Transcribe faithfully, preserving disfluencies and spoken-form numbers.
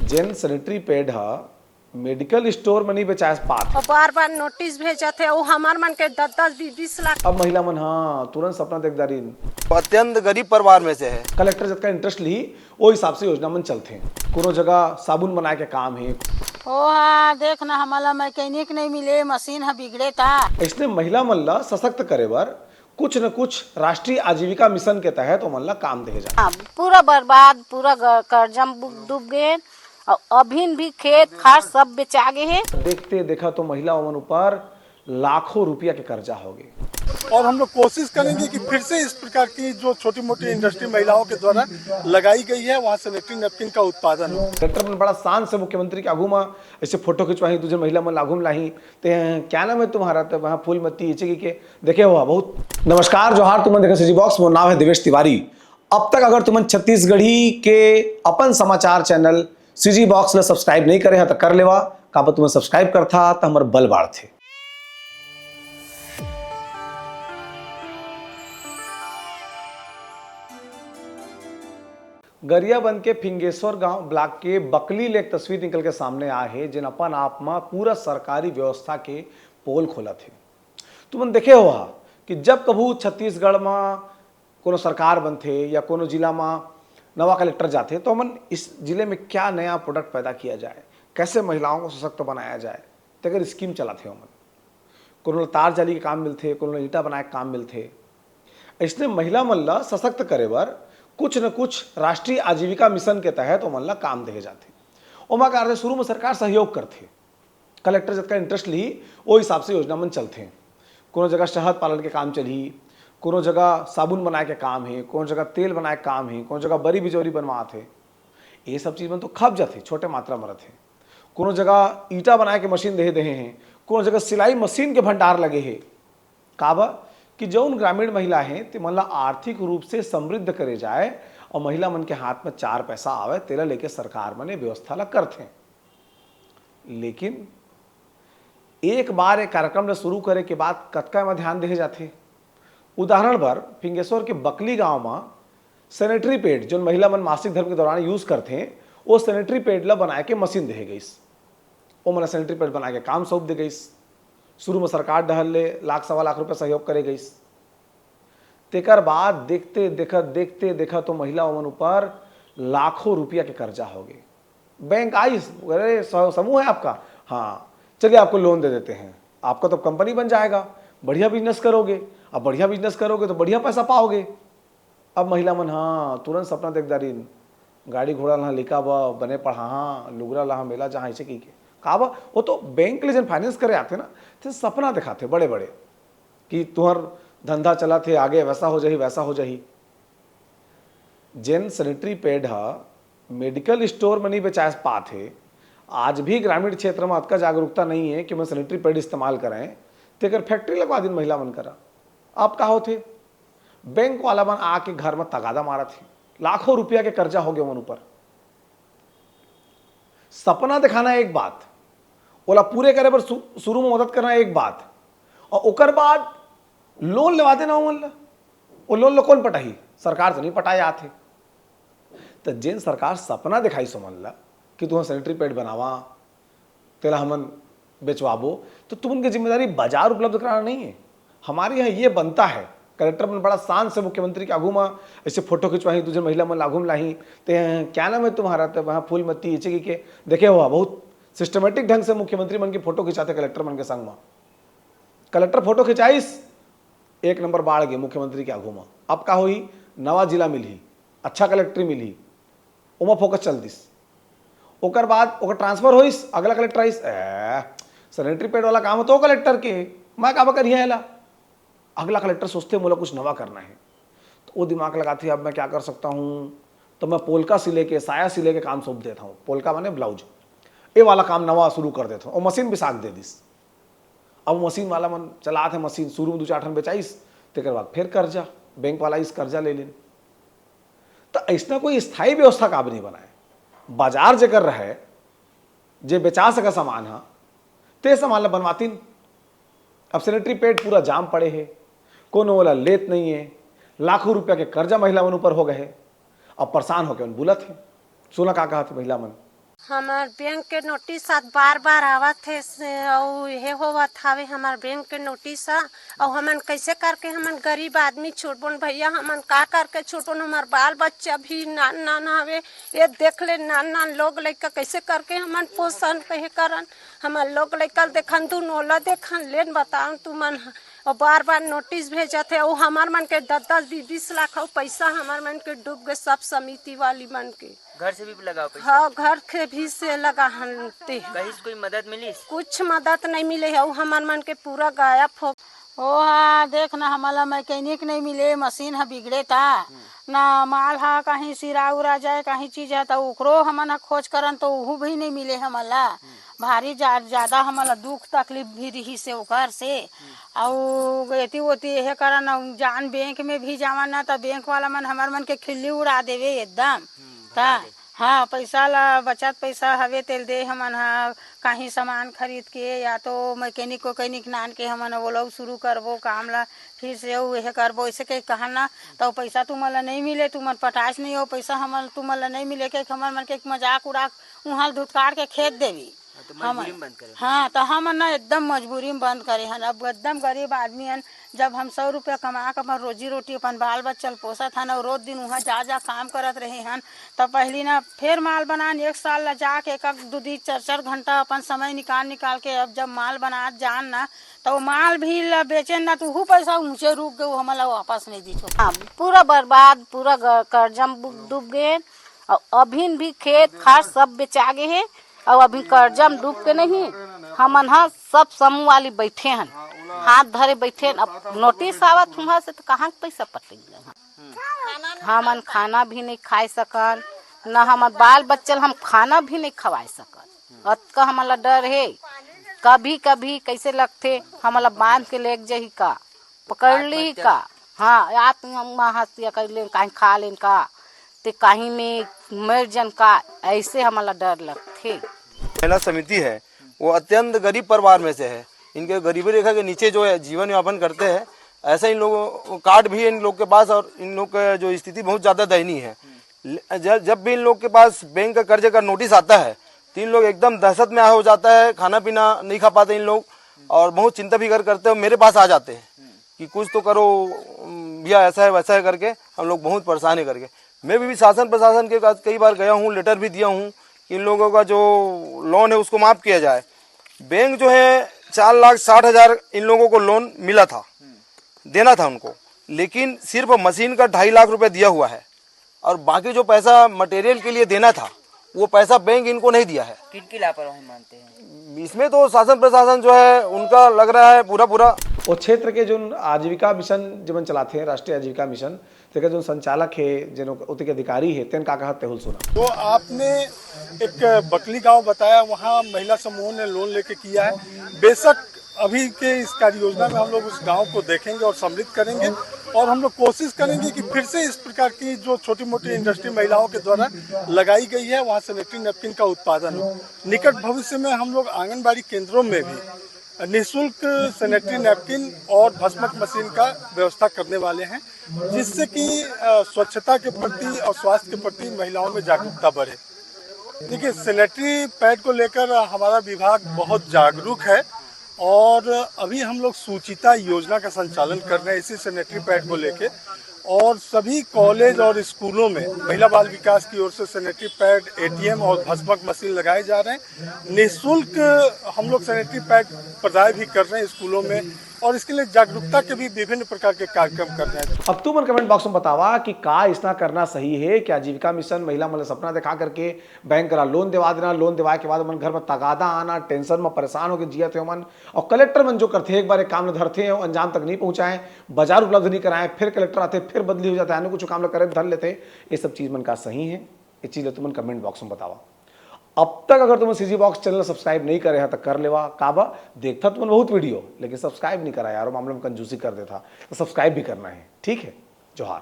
जेन sanitary pad ह medical store म नहीं बेचाए पात। अउ बार बार नोटिस भेजत हे, अउ हमर मन के दस दस बीस बीस लाख। अब महिला मन ह तुरंत सपना देख डारिन। अत्यंत गरीब परिवार में से है। कलेक्टर जतका इंटरेस्ट ली, ओ हिसाब से योजना मन चलथे। कोनो जगह साबुन बनाए के काम हे। ओ हा, देख ना, हमला मैकेनिक नहीं मिले, मशीन ह बिगड़े ता। इसने महिला मन ला सशक्त करे बर कुछ न कुछ राष्ट्रीय आजीविका मिशन के तहत ओमन ला काम देहे जाथे। हाँ, पूरा बर्बाद, पूरा ग-, कर्जा में डूब गए, और अभिन भी खेत खार सब बेचा गए हे। देखते देखा तो महिला ओमन ऊपर लाखों रुपया के कर्जा हो गए। और हम लोग कोशिश करेंगे कि फिर से इस प्रकार की जो छोटी मोटी इंडस्ट्री महिलाओं के द्वारा लगाई गई है, वहाँ सैनिटरी नैपकिन का उत्पादन हो। कलेक्टर मन बड़ा शान से मुख्यमंत्री के आगू मा ऐसे फोटो खिंचवाही, दू झन महिला मन आगू में लाही। ते क्या नाम है तुम्हारा? तो वहाँ फूलमती इचे की के देखे हुआ बहुत। नमस्कार, जोहार, तुमन देखा सीजी बॉक्स, मोर नाम है देवेश तिवारी। अब तक अगर तुमन छत्तीसगढ़ी के अपन समाचार चैनल सीजी बॉक्स ला सब्सक्राइब नहीं करे हा, तो कर लेवा। काबर तुमन सब्सक्राइब करथा, तो हमर बल बाढ़थे। गरियाबंद के फिंगेश्वर गांव ब्लॉक के बकली ले एक तस्वीर निकल के सामने आए हे, जेन अपन आप म पूरा सरकारी व्यवस्था के पोल खोलत हे। तुमन देखे हो हा कि जब कभू छत्तीसगढ़ म कोनो सरकार बनथे या कोनो जिला म नवा कलेक्टर जाथे, तो हमन इस जिले में क्या नया प्रोडक्ट पैदा किया जाए, कैसे महिलाओं को सशक्त बनाया जाए, तेकर स्कीम चलाथे ओमन। कोनो ल तार जाली के काम मिलथे, कोनो ल ईंटा बनाए के काम मिलथे। अइसने महिला मन ल सशक्त करे बर कुछ न कुछ राष्ट्रीय आजीविका मिशन के तहत ओमन ल काम देहे जाथे। ओमा का करथे, शुरू में सरकार सहयोग करथे, कलेक्टर जतका इंटरेस्ट ली, ओ हिसाब से योजना मन चलथे। कोनो जगह शहद पालन के काम चलही, कोनो जगह साबुन बनाए के काम हे, कोनो जगह तेल बनाए के काम हे, कोनो जगह बरी बिजौरी बनवात हे। ये सब चीज मन तो खप जाथे, छोटे मात्रा में रथे। कोनो जगह ईंटा बनाए के मशीन देहे देहे हे, कोनो जगह सिलाई मशीन के भंडार लगे हे। काबर कि जउन ग्रामीण महिला हे, ते मन ला आर्थिक रूप से समृद्ध करे जाए और महिला मन के हाथ में चार पैसा आवे, तेला लेके सरकार मन ये व्यवस्था ला करथे। लेकिन एक बार एक कार्यक्रम ला शुरू करे के बाद कतका एमा ध्यान देहे जाथे? उदाहरण बर, फिंगेश्वर के बकली गांव म सैनिटरी पैड, जोन महिला मन मासिक धर्म के दौरान यूज करथे, वो सैनिटरी पैड ला बनाए के मशीन देहे गईस। ओमन ला सैनिटरी पैड बनाए के काम सौंप दे गईस। शुरू में सरकार डहर ले लाख सवा लाख रुपए सहयोग करे गईस। तेकर बाद देखते देखत, देखते देखत तो महिला ओमन ऊपर लाखों रुपया के कर्जा हो गए। बैंक आइस, "अरे, स-, समूह है आपका? हाँ, चलिए आपको लोन दे देते हैं, आपका तो कंपनी बन जाएगा, बढ़िया बिजनेस करोगे। अब बढ़िया बिजनेस करोगे तो बढ़िया पैसा पाओगे।" अब महिला मन, हाँ, तुरंत सपना देख डारिन, गाड़ी घोड़ा ला लिका बा, बने पढ़ाहा, लुगरा ला मेला जहाँ, ऐसे की के। का बा, वो तो बैंक ले जन फाइनेंस करे आथे ना, ते सपना दिखाथे बड़े बड़े कि तुहर धंधा चलत हे, आगे वैसा हो जाही, वैसा हो जाही। जेन सैनिटरी पैड ह मेडिकल स्टोर में नहीं बेचाए पात हे, आज भी ग्रामीण क्षेत्र में अतका जागरूकता नहीं है कि मैं सैनिटरी पैड इस्तेमाल करें, तेकर फैक्ट्री लगवा दिन महिला मन करा। अब का होथे, बैंक वाला मन आके घर में तगादा मारत हे, लाखों रुपया के कर्जा हो गए मन ऊपर। सपना दिखाना एक बात, ओला पूरे करे बर शु-, शुरू में मदद करना एक बात, और ओकर बाद लोन लेवा देना ओमन ला। वो लोन ला कौन पटाही? सरकार तो नहीं पटाए आत हे। तो जेन सरकार सपना दिखाई सोमन ला कि तुमन सैनिटरी पैड बनावा, तेला हमन बेचवाबो, तो तुमन के जिम्मेदारी बाजार उपलब्ध कराना नहीं है। हमारे यहाँ ये बनता है। कलेक्टर मन बड़ा शान से मुख्यमंत्री के आगू में ऐसे फोटो खिंचवाही, दू झन महिला मन आगू में लाही, ते क्या नाम है तुम्हारा? तो वहाँ फूलमती इचे की के देखे हुआ, बहुत सिस्टमेटिक ढंग से मुख्यमंत्री मन के फोटो खिंचाथे कलेक्टर मन के संग में। कलेक्टर फोटो खिंचाइस, एक नंबर बाढ़ गए मुख्यमंत्री के आगू में। अब का होही? नवा जिला मिलही, अच्छा कलेक्टर मिलही, ओमा फोकस चल दिस। ओकर बाद ओकर ट्रांसफर होइस, अगला कलेक्टर आइस, ए, सैनिटरी पैड वाला काम तो कलेक्टर के, मैं काबर करिया एला? अगला कलेक्टर सोचथे, "मोला कुछ नवा करना है।" तो वो दिमाग लगाथे, "अब मैं क्या कर सकता हूँ?" तो मैं पोलका सिले के, साया सिले के काम सौंप देता हूँ। पोलका माने ब्लाउज, ये वाला काम नवा शुरू कर देता हूँ। और मशीन बिसा के दे दिस। अब मशीन वाला मन चलात हे मशीन, शुरू में दू चार ठन बेचाइस, तेकर बाद फिर कर्जा, बैंक वाला इस कर्जा ले लेन। तो ऐसना कोई स्थायी व्यवस्था काबर नहीं बनाए? बाजार जेकर रहे, जे बेचा सके सामान ह, ते सामान ला बनवातिन। अब सैनिटरी पैड पूरा जाम पड़े हे, कोनो ओला लेत नहीं है, लाखों रुपया के कर्जा महिला मन ऊपर हो गए हे। अब परेशान होके मन बुलत हे। सुना का कहत हे महिला मन। हमर बैंक के नोटिस आज बार बार आवत हे से, अउ ये होवत हावे हमर बैंक के नोटिस ह। अउ हमन कैसे करके हमन गरीब आदमी छुटबोन भैया, हमन का करके छुटबोन? हमर बाल बच्चा भी नान नान हवे, ये देख ले नान नान लोग लइका कैसे करके हमन पोषण कहे करन? हमर लोग लइका देखन, दुनो ला देखन, लेन बताओ तुमन ह। अउ बार बार नोटिस भेजत हे, अउ हमर मन के दस दस बीस बीस लाख अउ पैसा हमर मन के डूब गए, सब समिति वाली मन के। घर से भी लगाओ पैसा? हाँ, घर के भी से लगा हन ते। कहीं से कोई मदद मिलिस? कुछ मदद नहीं मिले हे, अउ हमर मन के पूरा गायब हो। ओ हाँ, देख ना, हमला मैकेनिक नहीं मिले, मशीन ह बिगड़े ता, ना माल ह कहीं सिरा उरा जाए, कहीं चीज है, तो ओकरो हमन ह खोज करन, तो उहू भी नहीं मिले हमला। भारी जा-, ज्यादा हमला दुख तकलीफ भी रही से ओकर से। अउ एती ओती यह करन, अउ जान बैंक में भी जावन ना, तो बैंक वाला मन हमर मन के खिल्ली उड़ा देवे एकदम। ता हाँ, पैसा ला, बचत पैसा हवे, तेल दे हमन ह, कहीं सामान खरीद के या तो मैकेनिक वैकेनिक नान के हमन वो लोग शुरू करबो काम ला, फिर से वो यह करबो, ऐसे कहीं कहन ना, तो पैसा तुमन ला नहीं मिले, तुमन पटास नहीं हो, पैसा हमन तुमन ला नहीं मिले, के हमर मन के मजाक उड़ा उहाँ धुतकार के खेत देवी। हाँ, तो मजबूरी हमन में बंद करे। हाँ, तो हमन ना एकदम मजबूरी में बंद करे हन। अब एकदम गरीब आदमी हन, जब हम सौ रुपया कमा के अपन रोजी रोटी, अपन बाल बच्चा ल पोसत हन, और रोज दिन उहाँ जा जा काम करत रहे हन, तब पहली ना फेर माल बनान, एक साल ला जाके एक, एक दू, दू, चार, चार घंटा अपन समय निकाल निकाल के अब जब माल बनात जान ना, तो वो माल भी ला बेचेन ना, तो वो पैसा ऊंचे रुक गए, वो हमन ला वापस नहीं दी छोड़। हाँ, पूरा बर्बाद, पूरा ग-, कर्जा में डूब गए, और अभिन भी खेत खार सब बेचा गए है, और अभी कर्जा में डूब के नहीं, हमन ह सब समूह वाली बैठे हन, हाथ धरे बैठे हन। अब नोटिस आवत हुआ से तो कहाँ के पैसा पटेंगे हम? हमन खाना भी नहीं खाए सकन, न हमर बाल बच्चल हम खाना भी नहीं खवाए सकन। अतका हमन ला डर हे, कभी कभी कैसे लगथे हमन ला बांध के लेग जही का, पकड़ ली का। हाँ, आत्महत्या कर लेन, कहीं खा लेन का, ते कहीं में मर जन का, ऐसे हमन ला डर लगथे। महिला समिति है, वो अत्यंत गरीब परिवार में से है। इनके गरीबी रेखा के नीचे जो है जीवन यापन करते हैं, ऐसा इन लोगों कार्ड भी है इन लोग के पास, और इन लोग का जो स्थिति बहुत ज़्यादा दयनीय है। ल- जब जब भी इन लोग के पास बैंक का कर्जे का नोटिस आता है, तो इन लोग एकदम दहशत में हो जाता है, खाना पीना नहीं खा पाते इन लोग, और बहुत चिंता फिकर करते हैं, मेरे पास आ जाते हैं कि कुछ तो करो, उम, भैया, ऐसा है वैसा है करके हम लोग बहुत परेशान है करके। मैं भी शासन प्रशासन के पास कई बार गया हूँ, लेटर भी दिया हूँ कि इन लोगों का जो लोन है उसको माफ़ किया जाए। बैंक जो है चार लाख साठ हज़ार इन लोगों को लोन मिला था, देना था उनको, लेकिन सिर्फ मशीन का ढाई लाख रुपए दिया हुआ है, और बाकी जो पैसा मटेरियल के लिए देना था, वो पैसा बैंक इनको नहीं दिया है। किनकी लापरवाही मानते हैं? इसमें तो शासन प्रशासन जो है उनका लग रहा है पूरा पूरा। वो क्षेत्र के जो आजीविका मिशन जब चलाते हैं, राष्ट्रीय आजीविका मिशन, तेकर जो संचालक है, जो ओते के अधिकारी है, तेन का कहा तेहुल सुना। तो आपने एक बकली गांव बताया, वहां महिला समूहों ने लोन लेके किया है। बेशक अभी के इस कार्य योजना में हम लोग उस गांव को देखेंगे और सम्मिलित करेंगे, और हम लोग कोशिश करेंगे कि फिर से इस प्रकार की जो छोटी मोटी इंडस्ट्री महिलाओं के द्वारा लगाई गई है, वहां सैनिटरी नैपकिन का उत्पादन हो। निकट भविष्य में हम लोग आंगनबाड़ी केंद्रों में भी निःशुल्क सैनिटरी नैपकिन और भस्मक मशीन का व्यवस्था करने वाले हैं, जिससे कि स्वच्छता के प्रति और स्वास्थ्य के प्रति महिलाओं में जागरूकता बढ़े। देखिए, सैनिटरी पैड को लेकर हमारा विभाग बहुत जागरूक है, और अभी हम लोग सूचिता योजना का संचालन कर रहे हैं इसी सैनिटरी पैड को लेकर। और सभी कॉलेज और स्कूलों में महिला बाल विकास की ओर से सैनिटरी पैड, एटीएम और भस्मक मशीन लगाए जा रहे हैं। निःशुल्क हम लोग सैनिटरी पैड प्रदाय भी कर रहे हैं स्कूलों में, और इसके लिए जागरूकता के भी विभिन्न प्रकार के कार्यक्रम कर रहे हैं। अब तू मन कमेंट बॉक्स में बतावा कि का इसना करना सही है? क्या आजीविका मिशन महिला मन ला सपना दिखा करके बैंक करा लोन देवा देना, लोन देवाए के बाद मन घर में तगादा आना, टेंशन में परेशान होकर जियत हे मन, और कलेक्टर मन जो करते एक बार एक काम ला धरते हैं और अंजाम तक नहीं पहुंचाए, बाजार उपलब्ध नहीं कराए, फिर कलेक्टर आते, फिर बदली हो जाता है, कुछ काम ला करे धर लेते, ये सब चीज मन का सही है? ये चीज ला तुमन कमेंट बॉक्स में बतावा। अब तक अगर तुमन सीजी बॉक्स चैनल सब्सक्राइब नहीं करे हैं तो कर लेवा, काबा देखता तुमन बहुत वीडियो, लेकिन सब्सक्राइब नहीं करा यार, मामला में कंजूसी कर देता, तो सब्सक्राइब भी करना है, ठीक है? जोहार।